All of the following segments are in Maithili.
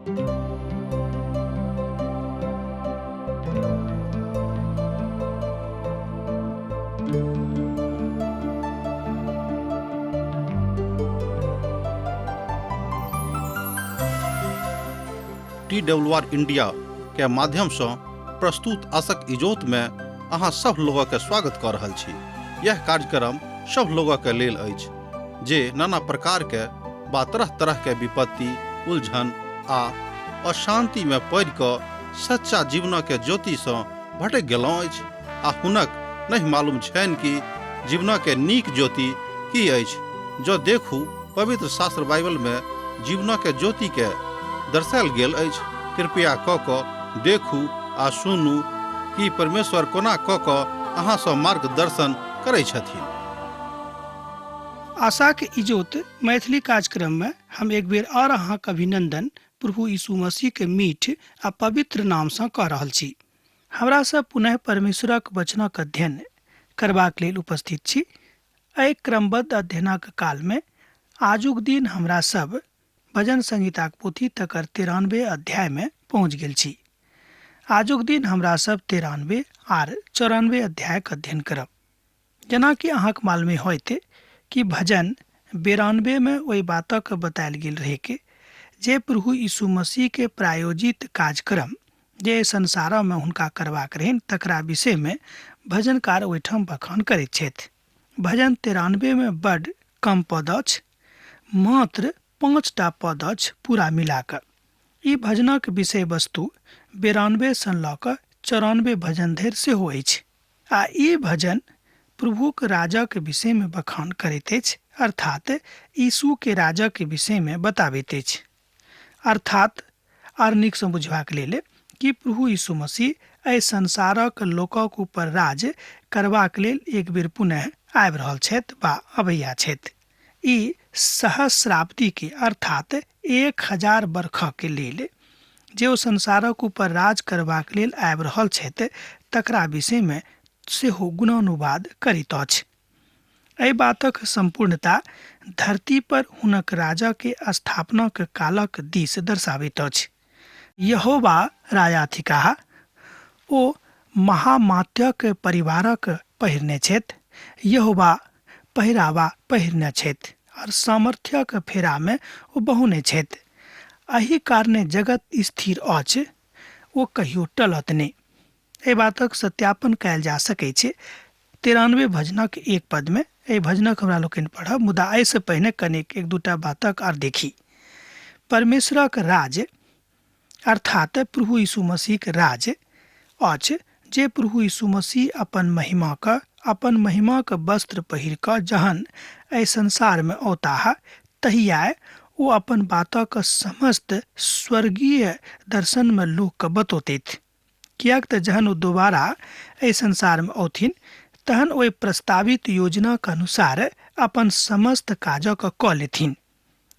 टी डब्ल्यू आर इंडिया के माध्यम से प्रस्तुत आशक इजोत में अहाँ सब लोगक के स्वागत कऽ रहल छी। यह कार्यक्रम सब लोगक के लेल अछि जे नाना प्रकार के बा तरह तरह के विपत्ति, उलझन आ अशांति में पड़ि कऽ सच्चा जीवन के ज्योति सँ भटकि गेलहुँ अछि आ हुनक नहि मालूम छनि कि जीवन के नीक ज्योति की अछि। जँ देखू पवित्र शास्त्र बाइबल में जीवन के ज्योति के दर्शायल गेल अछि। कृपया कऽ कऽ देखू आ सुनू कि परमेश्वर कोना कऽ कऽ अहाँ सँ मार्गदर्शन करै छथिन। आशाक इजोत मैथिली कार्यक्रम में हम एक बेर और अहाँक अभिनंदन प्रभु यीशु मसीह के मीठ आ पवित्र नाम सँ कऽ रहल छी। हमरा सब पुनः परमेश्वरक वचनक अध्ययन करबाक लेल उपस्थित छी। एहि क्रमबद्ध अध्ययनक काल में आजुक दिन हमरा सब भजन संहिताक पोथी तकर 93 अध्याय में पहुँच गेल छी। आजुक दिन हमरा सब 93 आर 94 अध्यायक अध्ययन करब। जेनाकि अहाँक मालूमे होयत कि भजन 92 में ओहि बातक बतायल गेल रहैक जे प्रभु यीशु मसीह के प्रायोजित कार्यक्रम जे संसार में हुनका करबाक रहनि तकरा विषय में भजनकार ओहिठाम बखान करैत छथि। भजन 93 में बड कम पद अछि, मात्र 5टा पद अछि पूरा मिलाकऽ। ई भजनक विषय वस्तु 92 सँ लऽ कऽ 94 भजन धरि सेहो अछि आ ई भजन प्रभुक राजक विषय में बखान करैत अछि, अर्थात यीशु के राजक विषय में बताबैत अछि। अर्थात आर नीक सँ बुझबाक लेल कि प्रभु यीशु मसीह एहि संसारक लोकक ऊपर राज करबाक लेल एक बेर पुनः आबि रहल छथि वा अबैया छथि। ई सहस्राब्दी के अर्थात 1000 बरखक के लेल जे ओ संसारक ऊपर राज करबाक लेल आबि रहल छथि तकरा विषय में सेहो गुणानुवाद करैत अछि। एहि बातक सम्पूर्णता धरती पर हुनक राजा के स्थापनाक कालक दिस दर्शाबैत अछि। यहोवा राजा थिकाह, ओ महामात्यक परिवारक पहिरने छथि, यहोवा पहिरावा पहिरने छथि और सामर्थ्यक फेरा में ओ बहुने छथि। एहि कारणे जगत स्थिर अछि, ओ कहियो टलत नहि। एहि बातक सत्यापन कयल जा सकैत छै 93 भजनक एक पद में। एहि भजनक हमरा लोकनि पढ़ब, मुदा एहिसँ पहिने कनेक एक दूटा बातक आर देखी। परमेश्वरक राज अर्थात प्रभु यीशु मसीहक राज अछि जे प्रभु यीशु मसीह अपन महिमाक वस्त्र पहिर कऽ जहन एहि संसार में औताह तहिया ओ अपन बातक समस्त स्वर्गीय दर्शन में लोकके बतौतथि। किएक तऽ जहन ओ दोबारा एहि संसार में औथिन तहन ओहि प्रस्तावित योजनाक अनुसार अपन समस्त काजक कऽ लेथिन।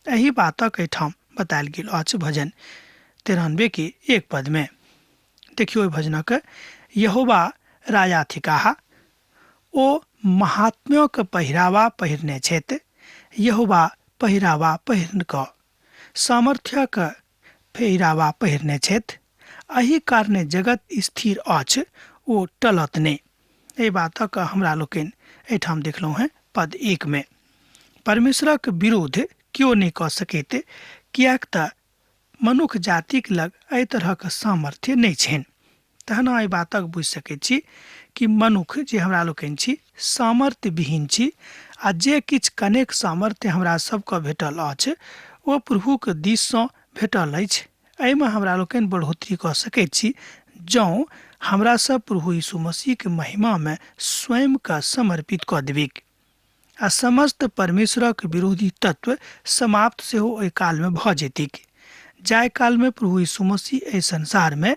एहि बातक एहिठाम बतायल गेल अछि भजन 93 के एक पद में। देखियौ ओहि भजनक, यहोवा राजा थिकाह, ओ महात्म्यक पहिरावा पहिरने छथि, यहोवा पहिरावा पहिरन कऽ सामर्थ्यक पहिरावा पहिरने छथि, एहि कारणे जगत स्थिर अछि, ओ टलत नहि। एहि बातक हमरा लोकनि एहिठाम देखलहुँ हेँ पद 1 में। परमेश्वरक विरोध केओ नहि कऽ सकैत, किएक तऽ मनुख जातिक लग एहि तरहक सामर्थ्य नहि छनि। तहन एहि बातक बुझि सकैत छी कि मनुख जे हमरा लोकनि छी सामर्थ्य विहीन छी आ जे किछु कनेक सामर्थ्य हमरा सबके भेटल अछि ओ प्रभुक दिससँ भेटल अछि। एहिमे हमरा लोकनि बढ़ोतरी कऽ सकैत छी जँ हमरा सब प्रभु यीशु मसीहके महिमामे स्वयंके समर्पित कऽ देबिक आ समस्त परमेश्वरक विरोधी तत्व समाप्त सेहो ओहि कालमे भऽ जेतिक जाहि कालमे प्रभु यीशु मसीह एहि संसारमे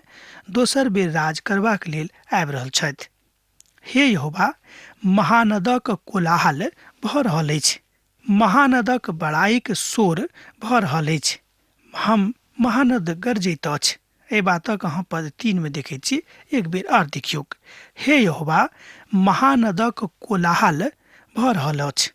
दोसर बेर राज करबाक लेल आबि रहल छथि। हे यहोवा, महानदक कोलाहल भऽ रहल अछि, महानदक बड़ाइक शोर भऽ रहल अछि, हम महानद गरजैत अछि। एहि बातक अहाँ पद 3 में देखैत छी। एक बेर आर देखियौक, हे यहोवा, महानदक कोलाहल भऽ रहल अछि,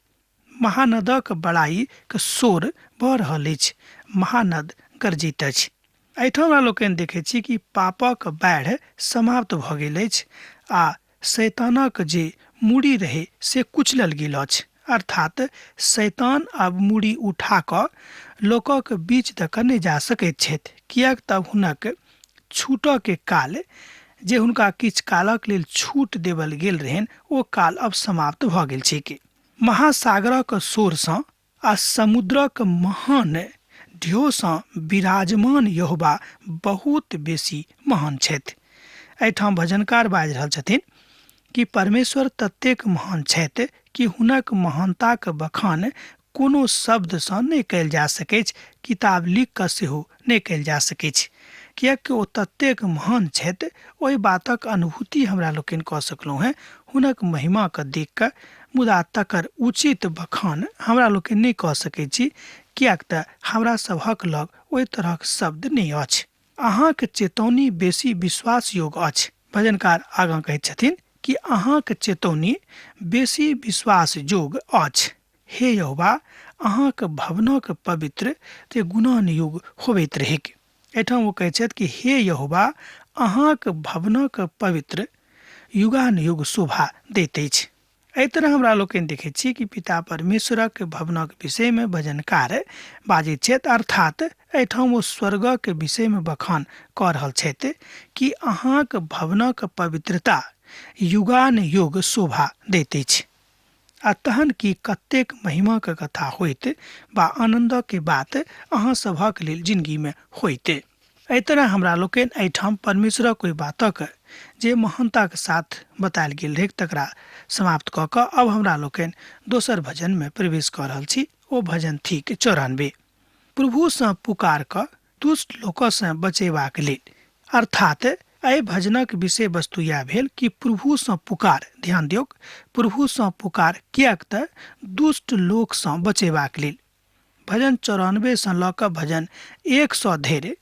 महानदक बड़ाइक शोर भऽ रहल अछि, महानद गरजैत अछि। एहिठाम हमरा लोकनि देखैत छी कि पापक बाढ़ि समाप्त भऽ गेल अछि आ शैतानक जे मूड़ी रहै से कुचलल गेल अछि। अर्थात शैतान आब मूड़ी उठा कऽ लोकक बीच दऽ कऽ नहि जा सकैत छथि, किएक तब हुनक छूटऽ के काल जे हुनका किछु कालक लेल छूट देबल गेल रहनि ओ काल अब समाप्त भऽ गेल छैक। महासागरक शोरसँ आ समुद्रक महान ढ्योसँ विराजमान यहोवा बहुत बेसी महान छथि। एहिठाम भजनकार बाजि रहल छथिन कि परमेश्वर ततेक महान छथि कि हुनक महानताक बखान कोनो शब्दसँ नहि कयल जा सकैछ, किताब लिख कऽ सेहो नहि कयल जा सकैछ, किएकि ओ ततेक महान छथि। ओहि बातक अनुभूति हमरा लोकनि कऽ सकलहुँ हेँ हुनक महिमाके देख कऽ, मुदा तकर उचित बखान हमरा लोकनि नहि कऽ सकैत छी, किएक तऽ हमरा सभक लग ओहि तरहक शब्द नहि अछि। अहाँक चेतौनी बेसी विश्वासयोग्य अछि। भजनकार आगाँ कहैत छथिन कि अहाँक चेतौनी बेसी विश्वासयोग्य अछि। हे यहोवा, अहाँक भवनक पवित्र ते गुणानुयोग होबैत रहैक। एहिठाम ओ कहैत छथि कि हे यहोवा, अहाँक भवनक पवित्र युगानुयुग शोभा दैत अछि। एहि तरह हमरा लोकनि देखैत छी कि पिता परमेश्वरक भवनक विषयमे भजनकार बाजैत छथि, अर्थात एहिठाम ओ स्वर्गक विषयमे बखान कऽ रहल छथि कि अहाँक भवनक पवित्रता युगानुयुग शोभा दैत अछि। आ तहन की कतेक महिमाक कथा होइत बा आनन्दक बात अहाँ सभक लेल जिंदगीमे होइत। एहि तरह हमरा लोकनि एहिठाम परमेश्वरक ओहि बातक जे महानताक साथ बतायल गेल रहै तकरा समाप्त कऽ कऽ अब हमरा लोकनि दोसर भजनमे प्रवेश कऽ रहल छी। ओ भजन थिक 94, प्रभुसँ पुकार कऽ दुष्ट लोकसँ बचेबाक लेल। अर्थात एहि भजनक विषय वस्तु इएह भेल कि प्रभुसँ पुकार, ध्यान दियौक, प्रभुसँ पुकार किएक तऽ दुष्ट लोकसँ बचेबाक लेल। भजन 94 सँ लऽ कऽ भजन 100 धरि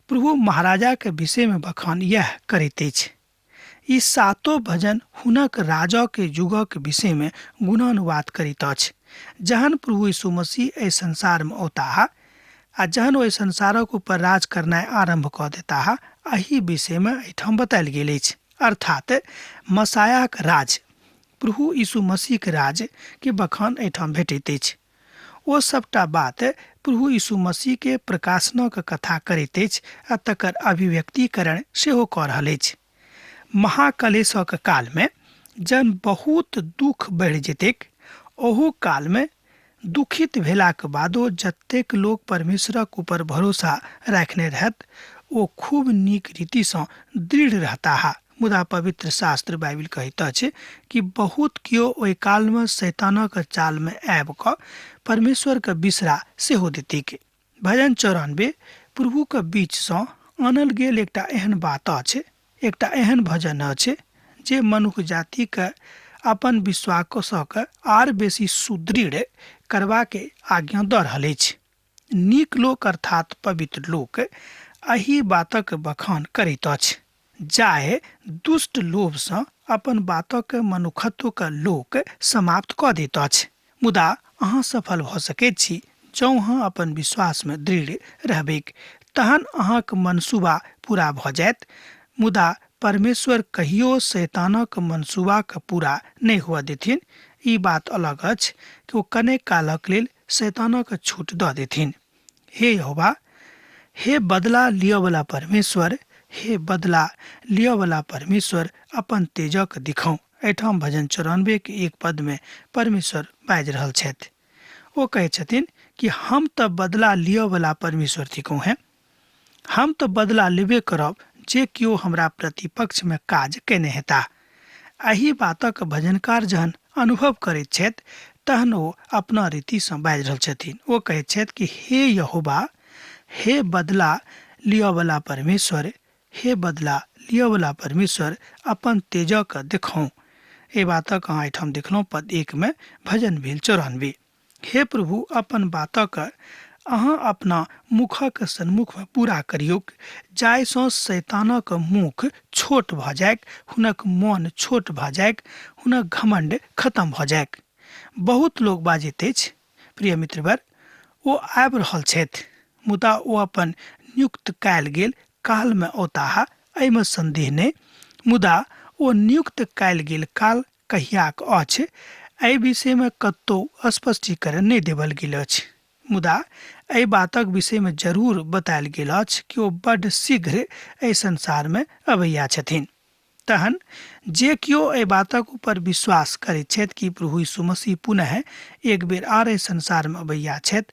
प्रभु महाराजाके विषयमे बखान इएह करैत अछि। ई सातो भजन हुनक राजाके युगक विषयमे गुणानुवाद करैत अछि। जहन प्रभु यीशु मसीह एहि संसारमे औताह आ जहन ओहि संसारक ऊपर राज करनाइ आरम्भ कऽ देताह, एहि विषयमे एहिठाम बतायल गेल अछि। अर्थात मसायाक राज, प्रभु यीशु मसीहक राज के बखान एहिठाम भेटैत अछि। ओ सबटा बात प्रभु यीशु मसीह के प्रकाशनक कथा करैत अछि आ तकर अभिव्यक्तिकरण सेहो कऽ रहल अछि। महाकलेशक कालमे जहन बहुत दुख बढ़ि जेतैक, ओहू कालमे दुखित भेलाक बादो जतेक लोक परमेश्वरक ऊपर भरोसा राखने रहत ओ खूब नीक रीतिसँ दृढ़ रहताह। मुदा पवित्र शास्त्र बाइबिल कहैत अछि कि बहुत केओ ओहि कालमे शैतानक चालमे आबि कऽ परमेश्वरके बिसरा सेहो देतैक। भजन 94 प्रभुके बीचसँ आनल गेल एकटा एहन बात अछि, एकटा एहन भजन अछि जे मनुख जातिके अपन विश्वासक आर बेसी सुदृढ़ करबाके आज्ञा दऽ रहल अछि। नीक लोक अर्थात पवित्र लोक एहि बातक बखान करैत अछि, जाहे दुष्ट लोभसँ अपन बातक मनुखत्वक लोक समाप्त कऽ दैत अछि। मुदा अहाँ सफल भऽ सकैत छी जँ अहाँ अपन विश्वासमे दृढ़ रहबैक, तहन अहाँक मनसूबा पूरा भऽ जायत। मुदा परमेश्वर कहियो शैतानक मनसूबाके पूरा नहि हुअ देथिन। ई बात अलग अछि कि ओ कनेक कालक लेल शैतानक छूट दऽ देथिन। हे यहोवा, हे बदला लिअवला परमेश्वर, हे बदला लिअवला परमेश्वर, अपन तेजक दिखाउ। एहिठाम भजन 94 के 1 पदमे परमेश्वर बाजि रहल छथि। ओ कहै छथिन कि हम तऽ बदला लिअवला परमेश्वर थिकहुँ हेँ, हम तऽ बदला लेबे करब जे केओ हमरा प्रतिपक्षमे काज केने हेताह। एहि बातक भजनकार जहन अनुभव करैत छथि तहन ओ अपना रीतिसँ बाजि रहल छथिन। ओ कहैत छथि कि हे यहोवा, हे बदला लिअवला परमेश्वर, हे बदला लिअवला परमेश्वर, अपन तेजक देखाउ। एहि बातक अहाँ एहिठाम देखलहुँ पद 1 मे भजन भेल 94। हे प्रभु, अपन बातक अहाँ अपना मुखक सन्मुखमे पूरा करियौक, जाहिसँ शैतानक मुख छोट भऽ जाइक, हुनक मन छोट भऽ जाइक, हुनक घमंड खत्म भऽ जाइक। बहुत लोक बाजैत अछि, प्रिय मित्रवर, ओ आबि रहल छथि, मुदा ओ अपन नियुक्त कयल गेल कालमे औताह, एहिमे संदेह नहि। मुदा ओ नियुक्त कयल गेल काल कहियाक अछि, एहि विषयमे कतहु स्पष्टीकरण नहि देबल गेल अछि। मुदा एहि बातक विषयमे जरूर बतायल गेल अछि कि ओ बड्ड शीघ्र एहि संसारमे अबैया छथिन। तहन जे केओ एहि बातक ऊपर विश्वास करैत छथि कि प्रभु यीशु मसीह पुनः एक बेर आर एहि संसारमे अबैया छथि,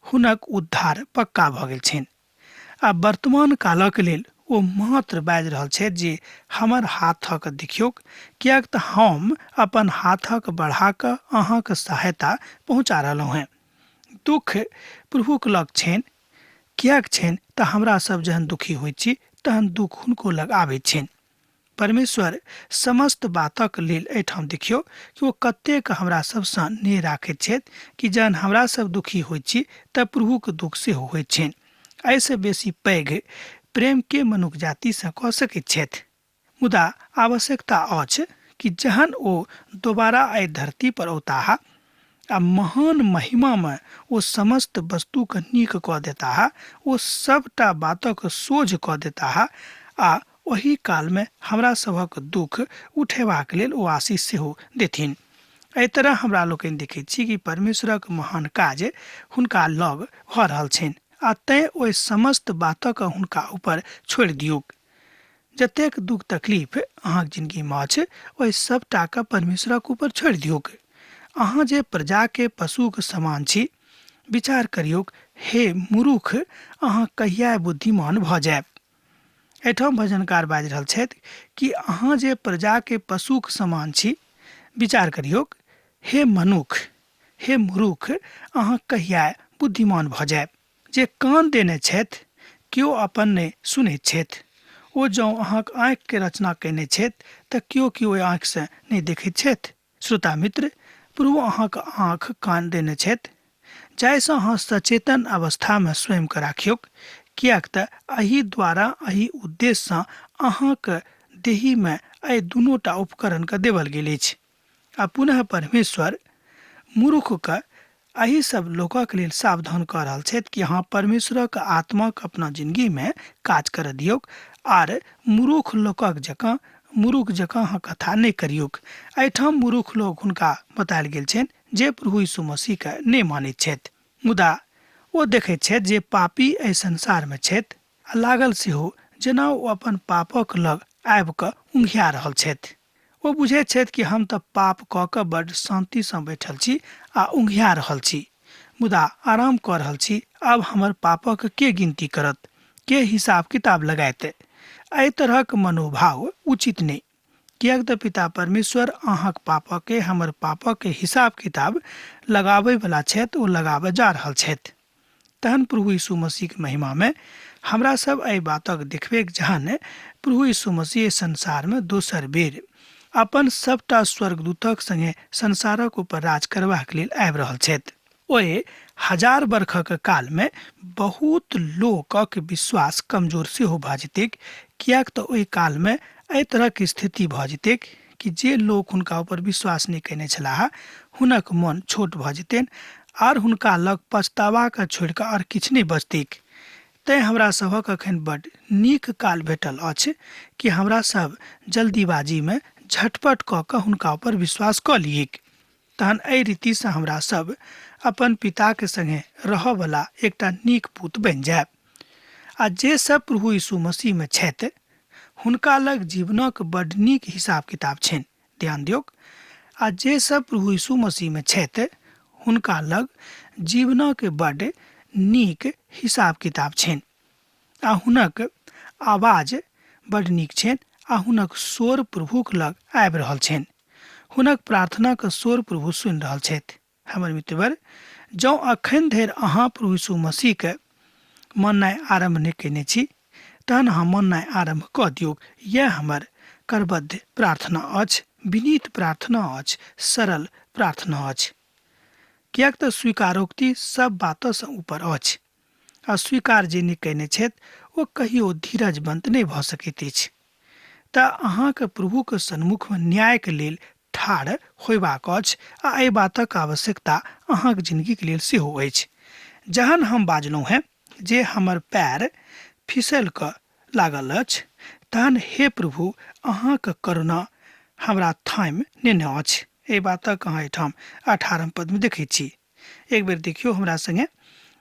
हुनक उद्धार पक्का भऽ गेल छनि। आ वर्तमान कालक लेल ओ मात्र बाजि रहल छथि जे हमर हाथक देखियौक, किएक तऽ हम अपन हाथक बढ़ा कऽ अहाँक सहायता पहुँचा रहलहुँ हेँ। दुःख प्रभुक लग छनि, किएक छनि तऽ हमरा सब जहन दुखी होइत छी तहन दुःख हुनको लग आबैत छनि। परमेश्वर समस्त बातक लेल एहिठाम देखियौ कि ओ कतेक हमरा सबसँ नेह राखैत छथि कि जहन हमरा सब दुखी होइत छी तऽ प्रभुक दुःख सेहो होइत छनि। एहिसँ बेसी पैघ प्रेम के मनुख जातिसँ कऽ सकैत छथि? मुदा आवश्यकता अछि कि जहन ओ दोबारा एहि धरती पर औताह आ महान महिमामे ओ समस्त वस्तुके नीक कऽ देताह, ओ सभटा बातक सोझ कऽ देताह आ ओहि कालमे हमरा सभक दुःख उठेबाक लेल ओ आशीष सेहो देथिन। एहि तरह हमरा लोकनि देखैत छी कि परमेश्वरक महान काज हुनका लग भऽ रहल छनि आ तैँ ओहि समस्त बातक हुनका ऊपर छोड़ि दियौक। जतेक दुःख तकलीफ अहाँक जिनगीमे अछि ओहि सभटाके परमेश्वरक ऊपर छोड़ि दियौक। अहाँ जे प्रजाके पशुक समान छी, विचार करियौक, हे मूर्ख, अहाँ कहिया बुद्धिमान भऽ जायब? एहिठाम भजनकार बाजि रहल छथि कि अहाँ जे प्रजाके पशुक समान छी, विचार करियौक, हे मनुख, हे मूर्ख, अहाँ कहिया बुद्धिमान भऽ जायब? जे कान देने छथि केओ अपन नहि सुनैत छथि। ओ जँ अहाँक आँखिके रचना कयने छथि तऽ केओ केओ ओहि आँखिसँ नहि देखैत छथि। श्रोता मित्र, प्रभु अहाँक आँख कान देने छथि जाहिसँ अहाँ सचेतन अवस्थामे स्वयंके राखियौक, किएक तऽ एहि द्वारा एहि उद्देश्यसँ अहाँक देहीमे एहि दुनूटा उपकरणके देवल गेल अछि। आ पुनः परमेश्वर मूर्खके एहि सब लोकक लेल सावधान कऽ रहल छथि कि अहाँ परमेश्वरक आत्माक अपना जिंदगीमे काज करऽ दियौक आर मूर्ख लोकक जकाँ मूर्ख जकाँ अहाँ कथा नहि करियौक। एहिठाम मूर्ख लोक हुनका बतायल गेल छनि जे प्रभु यीशु मसीहके नहि मानैत छथि। मुदा ओ देखैत छथि जे पापी एहि संसारमे छथि आ लागल सेहो जेना ओ अपन पापक लग आबि कऽ उंघिया रहल छथि। ओ बुझैत छथि कि हम तऽ पाप कऽ कऽ बड्ड शान्तिसँ बैठल छी आ उंघिया रहल छी, मुदा आराम कऽ रहल छी, आब हमर पापक के गिनती करत, के हिसाब किताब लगायत? एहि तरहक मनोभाव उचित नहि, किएक तऽ पिता परमेश्वर अहाँक पापके हमर पापक हिसाब किताब लगाबयवला छथि, ओ लगाबऽ जा रहल छथि। तहन प्रभु यीशु मसीहक महिमामे हमरा सब एहि बातक देखबेक जहन प्रभु यीशु मसीह संसारमे दोसर बेर अपन सबटा स्वर्गदूतक संगे संसारक ऊपर राज करबाक लेल आबि रहल छथि। ओहि 1000 बरखक कालमे बहुत लोकक विश्वास कमजोर सेहो भऽ जेतैक, किएक तऽ ओहि कालमे एहि तरहक स्थिति भऽ जेतैक कि जे लोक हुनका ऊपर विश्वास नहि कयने छलाह हुनक मन छोट भऽ जेतनि आर हुनका लग पछतावाके छोड़ि कऽ आर किछु नहि बचतैक। तैँ हमरा सभक एखन बड्ड नीक काल भेटल अछि कि हमरा सब जल्दीबाजीमे झटपट कऽ कऽ हुनका ऊपर विश्वास कऽ लियैक। तहन एहि रीतिसँ हमरा सब अपन पिताके संगे रहऽवला एकटा नीक पूत बनि जायब। आ जे सब प्रभु यीशु मसीहमे छथि हुनका लग जीवनक बड्ड नीक हिसाब किताब छनि। ध्यान दियौक, आ जे सब प्रभु यीशु मसीहमे छथि हुनका लग जीवनक बड्ड नीक हिसाब किताब छनि आ हुनक आवाज बड्ड नीक छनि आ हुनक स्वर प्रभुक लग आबि रहल छनि। हुनक प्रार्थनाक स्वर प्रभु सुनि रहल छथि। हमर मित्रवर, जँ अखन धरि अहाँ प्रभु यीशु मसीहके माननाइ आरम्भ नहि कयने छी तहन अहाँ माननाइ आरम्भ कऽ दियौक। यैह हमर करबद्ध प्रार्थना अछि, विनीत प्रार्थना अछि, सरल प्रार्थना अछि। किएक तऽ स्वीकारोक्ति सब बातसँ ऊपर अछि आ स्वीकार जे नहि कयने छथि ओ कहियो धीरजवंत नहि भऽ सकैत अछि। तऽ अहाँके प्रभुके सन्मुखमे न्यायके लेल ठाढ़ होयबाक अछि आ एहि बातक आवश्यकता अहाँक जिनगीक लेल सेहो अछि। जहन हम बाजलहुँ हेँ जे हमर पैर फिसल कऽ लागल अछि तहन हे प्रभु अहाँके करुणा हमरा थामि नेने अछि। एहि बातक अहाँ एहिठाम 18 पदमे देखैत छी। एक बेर देखियौ हमरा संगे,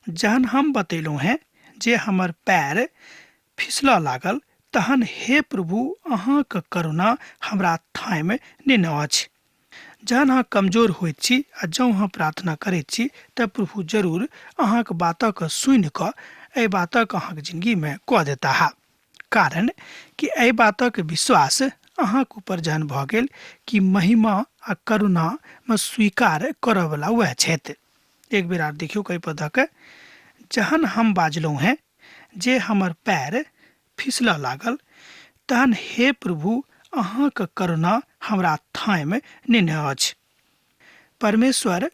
जहन हम बतेलहुँ हेँ जे हमर पैर फिसलऽ लागल तहन हे प्रभु अहाँके करुणा हमरा थामि नेने अछि। जहन अहाँ कमजोर होइत छी आ जँ अहाँ प्रार्थना करैत छी तऽ प्रभु जरूर अहाँके बातक सुनि कऽ एहि बातक अहाँके जिंदगीमे कऽ देताह, कारण कि एहि बातक विश्वास अहाँके ऊपर जहन भऽ गेल कि महिमा आ करुणामे स्वीकार करऽवला वएह छथि। एक बेर आर देखियौ कई पदक, जहन हम बाजलहुँ हेँ जे हमर पैर फिसलऽ लागल तहन हे प्रभु अहाँके करुणा हमरा थामि नेने अछि। परमेश्वर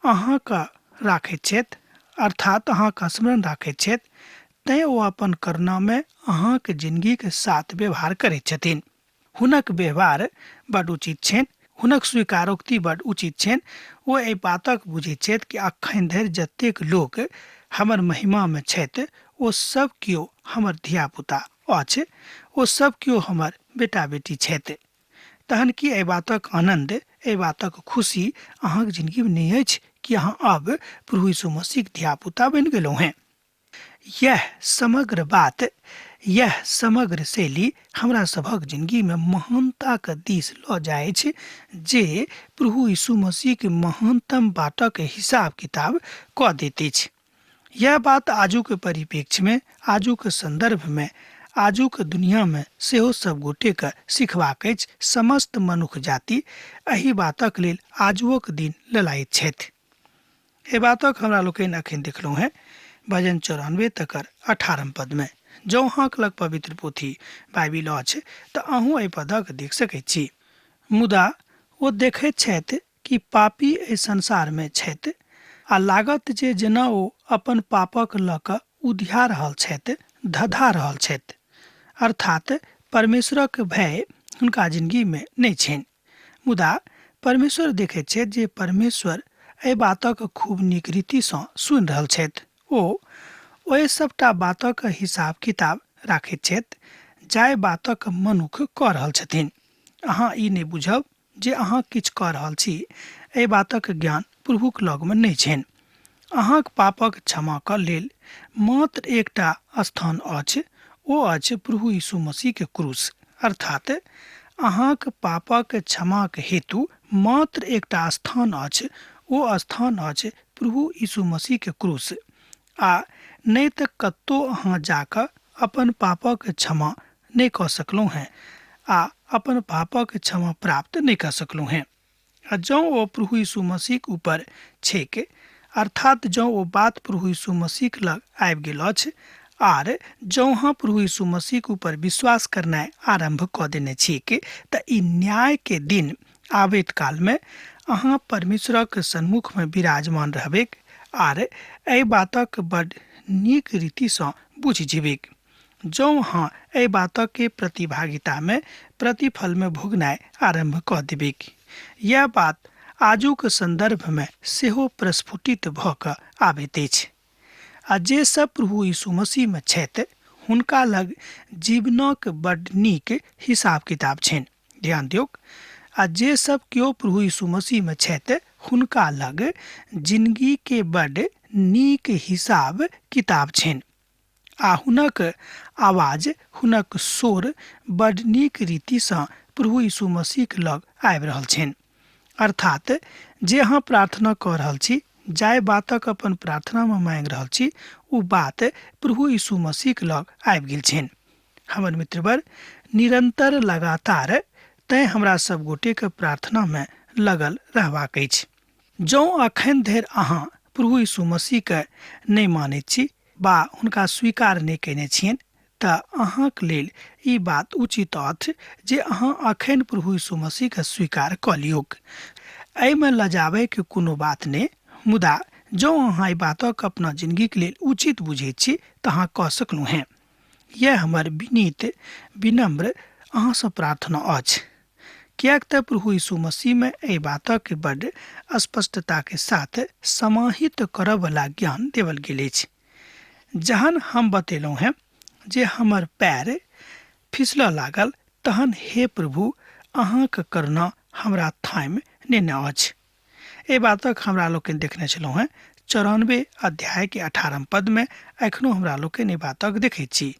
अहाँके राखैत छथि, अर्थात अहाँके स्मरण राखैत छथि, तैँ ओ अपन करुणामे अहाँके जिंदगीके साथ व्यवहार करैत छथिन। हुनक व्यवहार बड उचित छनि, हुनक स्वीकारोक्ति बड उचित छनि। ओ एहि बातक बुझैत छथि कि अखन धरि जतेक लोक हमर महिमामे छथि ओ सब केओ हमर धियापुता अछि, ओ सब केओ हमर बेटा बेटी छथि। तहन की एहि बातक आनन्द, एहि बातक खुशी अहाँके जिंदगीमे नहि अछि कि अहाँ अब प्रभु यीशु मसीहक धियापुता बनि गेलहुँ हेँ? यह समग्र बात, यह समग्र शैली हमरा सभक जिंदगीमे महानताके दिस लऽ जाइ छै, जे प्रभु यीशु मसीहके महानतम बाटक हिसाब किताब कऽ दैत अछि। यह बात आजुक परिप्रेक्ष्यमे, आजुक सन्दर्भमे, आजुक दुनियामे सेहो सब गोटेके सिखबाक अछि। समस्त मनुख जाति एहि बातक लेल आजुओक दिन ललायित छथि। एहि बातक हमरा लोकनि अखन देखलहुँ हेँ भजन 94 तकर 18 पदमे। जँ अहाँक लग पवित्र पोथी बाइबिल अछि तऽ अहूँ एहि पदक देख सकैत छी। मुदा ओ देखैत छथि कि पापी एहि संसारमे छथि आ लागत जे जेना ओ अपन पापक लऽ कऽ उधिया रहल छथि, धधा रहल छथि, अर्थात परमेश्वरक भय हुनका जिंदगीमे नहि छनि। मुदा परमेश्वर देखैत छथि जे परमेश्वर एहि बातक खूब नीक रीतिसँ सुनि रहल छथि। ओ ओहि सबटा बातक हिसाब किताब राखैत छथि जाहि बातक मनुख कऽ रहल छथिन। अहाँ ई नहि बुझब जे अहाँ किछु कऽ रहल छी, एहि बातक ज्ञान प्रभुक लगमे नहि छनि। अहाँक पापक क्षमाक लेल मात्र एकटा स्थान अछि, ओ अछि प्रभु यीशु मसीहके क्रूस। अर्थात अहाँक पापक क्षमाक हेतु मात्र एकटा स्थान अछि, ओ स्थान अछि प्रभु यीशु मसीहके क्रूस। आ नहि तऽ कतहु अहाँ जाकऽ अपन पापक क्षमा नहि कऽ सकलहुँ हेँ आ अपन पापक क्षमा प्राप्त नहि कऽ सकलहुँ हेँ। आ जँ ओ प्रभु यीशु मसीहक ऊपर छैक, अर्थात जँ ओ बात प्रभु यीशु मसीहक लग आबि गेल अछि आर जँ अहाँ प्रभु यीशु मसीहक ऊपर विश्वास करनाइ आरम्भ कऽ देने छी तऽ ई न्यायके दिन आबैत कालमे अहाँ परमेश्वरक सन्मुखमे विराजमान रहबैक आर एहि बातक बड नीक रीतिसँ बुझि जेबैक। जँ अहाँ एहि बातके प्रतिभागितामे प्रतिफलमे भोगनाइ आरम्भ कऽ देबैक। यह बात आजुक सन्दर्भमे सेहो प्रस्फुटित भऽ कऽ आबैत अछि। आ जे सब प्रभु यीशु मसीहमे छथि हुनका लग जीवनक बड नीक हिसाब किताब छनि। ध्यान दियौक, आ जे सब केओ प्रभु यीशु मसीहमे छथि हुनका लग जिंदगीके बड नीक हिसाब किताब छनि आ हुनक आवाज, हुनक स्वर बड नीक रीतिसँ प्रभु यीशु मसीहक लग आबि रहल छनि। अर्थात जे अहाँ प्रार्थना कऽ रहल छी, जाहि बातक अपन प्रार्थनामे मांगि रहल छी, ओ बात प्रभु यीशु मसीहक लग आबि गेल छनि। हमर मित्रवर, निरंतर लगातार तैँ हमरा सब गोटेके प्रार्थनामे लगल रहबाक अछि। जँ अखन धरि अहाँ प्रभु यीशु मसीहके नहि मानैत छी बा हुनका स्वीकार नहि कयने छियनि तऽ अहाँक लेल ई बात उचित अछि जे अहाँ अखन प्रभु यीशु मसीहके स्वीकार कऽ लियौक। एहिमे लजाबैके कोनो बात नहि, मुदा जँ अहाँ एहि बातक अपना जिंदगीके लेल उचित बुझैत छी तऽ अहाँ कऽ सकलहुँ हेँ। यह हमर विनीत विनम्र अहाँसँ प्रार्थना अछि, किएक तऽ प्रभु यीशु मसीहमे एहि बातक बड स्पष्टताके साथ समाहित करऽवला ज्ञान देवल गेल अछि। जहन हम बतेलहुँ हेँ जे हमर पैर फिसलऽ लागल तहन हे प्रभु अहाँक करुणा हमरा थामि नेने अछि। एहि बातक हमरा लोकनि देखने छलहुँ हेँ 94 अध्याय के 18 पद में। एखनो हमरा लोकनि एहि बातक देखैत छी।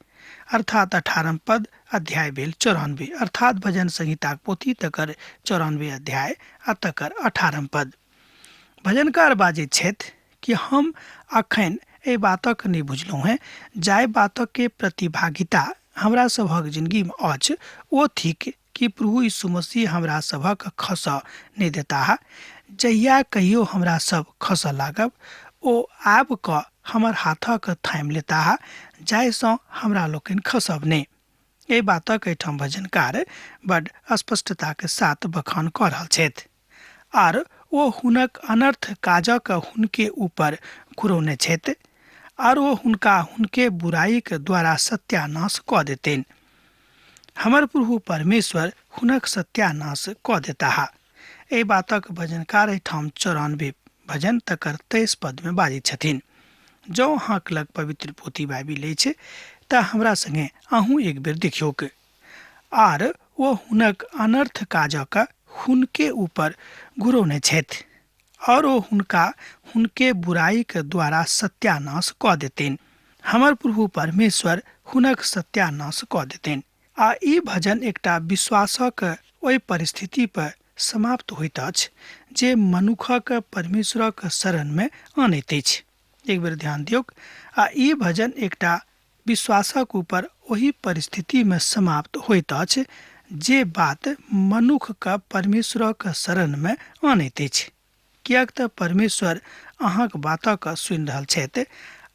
अर्थात 18 पद अध्याय भेल 94, अर्थात भजन संहिताक पोथी तकर 94 अध्याय आ तकर 18 पद। भजनकार बाजैत छथि कि हम अखन एहि बातक नहि बुझलहुँ हेँ, जाहि बातक के प्रतिभागिता हमरा सभक जिंदगी में अछि ओ थिक कि प्रभु यीशु मसीह हमरा सभक खसऽ नहि देताह। जहिया कहियो हमरा सब खसऽ लागब ओ आबि कऽ हमर हाथक थामि लेताह, जाहिसँ हमरा लोकनि खसब नहि। एहि बातक एहिठाम भजनकार बड स्पष्टताक साथ बखान कऽ रहल छथि। आर ओ हुनक अनर्थ काजक हुनके ऊपर घुरौने छथि, आर ओ हुनका हुनके बुराइक द्वारा सत्यानाश कऽ देतनि। हमर प्रभु परमेश्वर हुनक सत्यानाश कऽ देताह। एहि बातक भजनकार एहिठाम 94 भजन तकर 23 पद में बाजैत छथिन। जँ अहाँक लग पवित्र पोथी बाइबिल अछि तऽ हमरा संगे अहूँ एक बेर देखियौक। आर ओ हुनक अनर्थ काजक हुनके ऊपर घुरौने छथि, और ओ हुनका हुनके बुराइक द्वारा सत्यानाश कऽ देतनि। हमर प्रभु परमेश्वर हुनक सत्यानाश कऽ देतनि। आ ई भजन एकटा विश्वासक ओहि परिस्थिति पर समाप्त होइत अछि जे मनुखक परमेश्वरक शरण में आनैत अछि। एक बेर ध्यान दियौक। आ ई भजन एकटा विश्वासक ऊपर ओहि परिस्थिति में समाप्त होइत अछि जे बात मनुख के परमेश्वरक शरण में आनैत अछि। किएक तऽ परमेश्वर अहाँक बातक सुनि रहल छथि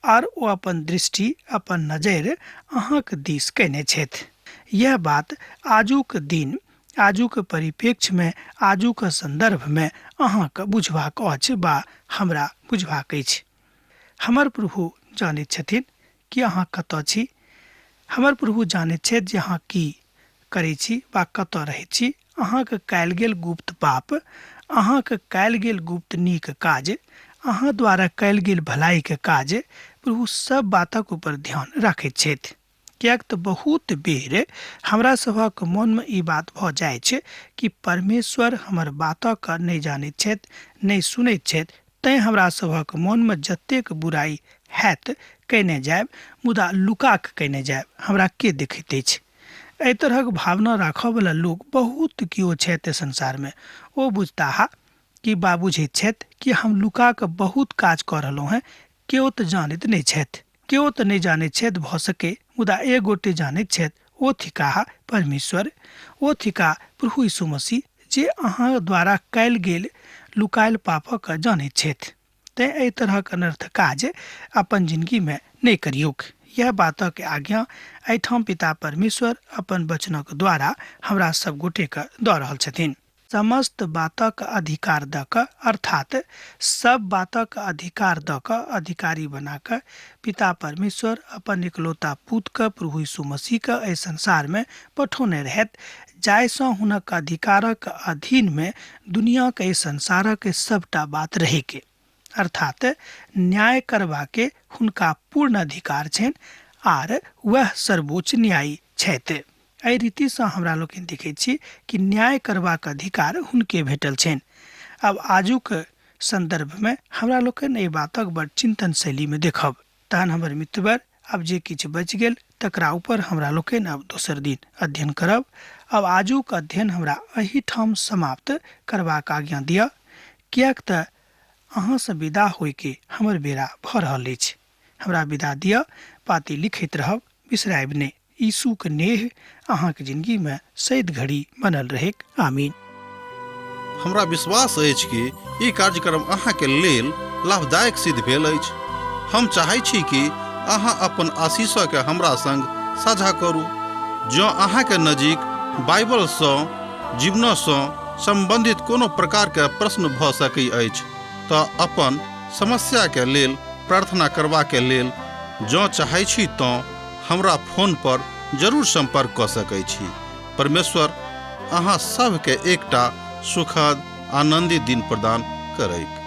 आर ओ अपन दृष्टि, अपन नजरि अहाँक दिस कयने छथि। यैह बात आजुक दिन, आजुक परिप्रेक्ष्य में, आजुक संदर्भ में अहाँक बुझबाक अछि बा हमरा बुझबाक अछि। हमर प्रभु जानैत छथिन कि अहाँ कतऽ छी। हमर प्रभु जानैत छथि जे अहाँ की करै छी वा कतऽ रहैत छी। अहाँक कयल गेल गुप्त पाप, अहाँक कयल गेल गुप्त नीक काज, अहाँ द्वारा कयल गेल भलाइके काज, प्रभु सब बातक ऊपर ध्यान राखैत छथि। किएक तऽ बहुत बेर हमरा सभक मोनमे ई बात भऽ जाइ छै कि परमेश्वर हमर बातक नहि जानैत छथि, नहि सुनैत छथि, तैँ हमरा सभक मोनमे जतेक बुराइ हैत कयने जायब, मुदा लुका कऽ कयने जायब, हमरा के देखैत अछि। एहि तरहक भावना राखऽवला लोक बहुत केओ छथि संसारमे। ओ बुझताह कि बा बुझैत छथि कि हम लुका कऽ बहुत काज कऽ रहलहुँ हेँ, केओ तऽ जानैत नहि छथि। केओ तऽ नहि जानैत छथि भऽ सके, मुदा एक गोटे जानैत छथि, ओ थिकाह परमेश्वर, ओ थिकाह प्रभु यीशु मसीह, जे अहाँ द्वारा कयल गेल लुकायल पापक जानैत छथि। तेँ एहि तरहक अनर्थ काज अपन जिनगीमे नहि करियौक। यैह बातक आज्ञा एहिठाम पिता परमेश्वर अपन वचनक द्वारा हमरा सब गोटेके दऽ रहल छथिन। समस्त बातक अधिकार दऽ कऽ, अर्थात् सब बातक अधिकार दऽ कऽ, अधिकारी बना कऽ पिता परमेश्वर अपन एकलौता पुत के प्रभु यीशु मसीह के एहि संसार मे पठौने रहथि, जाहि सँ हुनक अधिकारक अधीन मे दुनियाक एहि संसारक सबटा बात रहैक। अर्थात् न्याय करबाके हुनका पूर्ण अधिकार छनि आर वैह सर्वोच्च न्यायी छथि। एहि रीतिसँ हमरा लोकनि देखैत छी कि न्याय करबाक अधिकार हुनके भेटल छनि। आब आजुक सन्दर्भमे हमरा लोकनि एहि बातक बड़ चिन्तन शैलीमे देखब। तहन हमर मित्रवर, आब जे किछु बचि गेल तकरा ऊपर हमरा लोकनि आब दोसर दिन अध्ययन करब। आब आजुक अध्ययन हमरा एहिठाम समाप्त करबाक आज्ञा दिअ, किएक तऽ अहाँसँ विदा होइके हमर बेरा भऽ रहल अछि। हमरा विदा दिअ, पाती लिखैत रहब, बिसरायब नहि। यीशुक नेह अहाँक जिंदगी में सैद घड़ी बनल रहेक। आमीन। हमरा विश्वास अछि कि ई कार्यक्रम अहाँके लेल लाभदायक सिद्ध भेल अछि। हम चाहै छी कि अहाँ अपन आशीषके हमरा संग साझा करू। जँ अहाँके नजीक बाइबलसँ जीवनसँ सम्बन्धित कोनो प्रकारके प्रश्न भऽ सकै अछि तऽ अपन समस्याके लेल प्रार्थना करबाके लेल जँ चाहै छी तँ हमरा फोन पर जरूर संपर्क कऽ सकै छी। परमेश्वर अहाँ सभके एकटा सुखद आनंदित दिन प्रदान करैक।